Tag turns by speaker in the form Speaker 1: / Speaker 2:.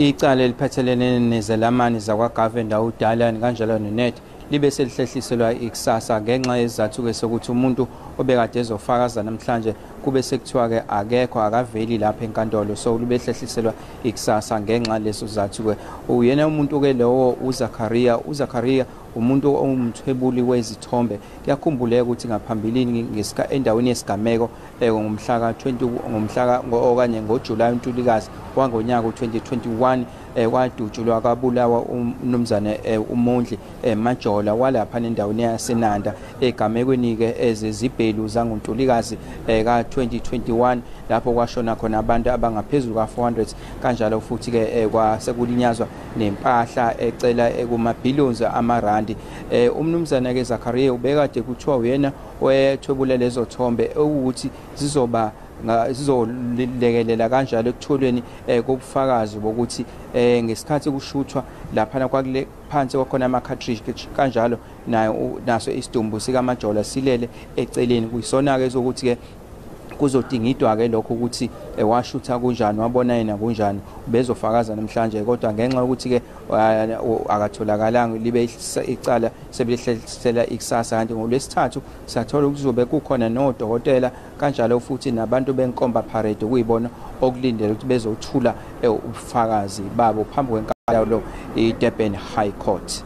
Speaker 1: Icala eliphathelene nezelamani zakwaGovender, uDylan kanjalo noNed, libe selihlehliselwa ikusasa ngenxa yesizathu-ke sokuthi umuntu obekade ezofakaza namhlanje kube sekuthiwa-ke akekho, akaveli lapha enkantolo, so libe hlehliselwa ikusasa ngenxa leso sizathu-ke. Uyena umuntu-ke lowo uZakaria. UZakaria umuntu owumthwebuli wezithombe. Kuyakhumbuleka ukuthi ngaphambilini endaweni yesigameko ngomhla ka-20 ngomhla okanye ngoJulayi, uNtulikazi wangonyaka u-2021, kwadutshulwa kwabulawa umnumzane uMondli Majola walapha nendaweni yaseNanda egamekweni-ke ezezibhelu zangoNtulikazi ka-2021, lapho kwashona khona abantu abangaphezulu ka-400, kanjalo futhi-ke kwasekulinyazwa nempahla ecela kuma-billions amarandi. Umnumzane-ke Zakaria ubekade kuthiwa uyena owethwebula lezo thombe okuwukuthi zizoba zizolekelela kanjalo ekutholweni kobufakazi bokuthi ngesikhathi kushuthwa laphana kwakule phansi kwakhona ama-cartridge, kanjalo nayo naso isidumbu sikaMajola silele eceleni. Kuyisona-ke sokuthi-ke kuzodingidwa-ke lokho ukuthi washutha kunjani, wabona yena kunjani. Bezofakaza namhlanje, kodwa ngenxa yokuthi-ke akatholakalanga, libe icala sebelihlelisela ikusasa. Kanti ngolwesithathu sathola kuzobe kukhona nodokotela kanjalo futhi nabantu benkomba parade, okuyibona okulindele ukuthi bezothula ubufakazi babo phambi kwenkantolo iDurban High Court.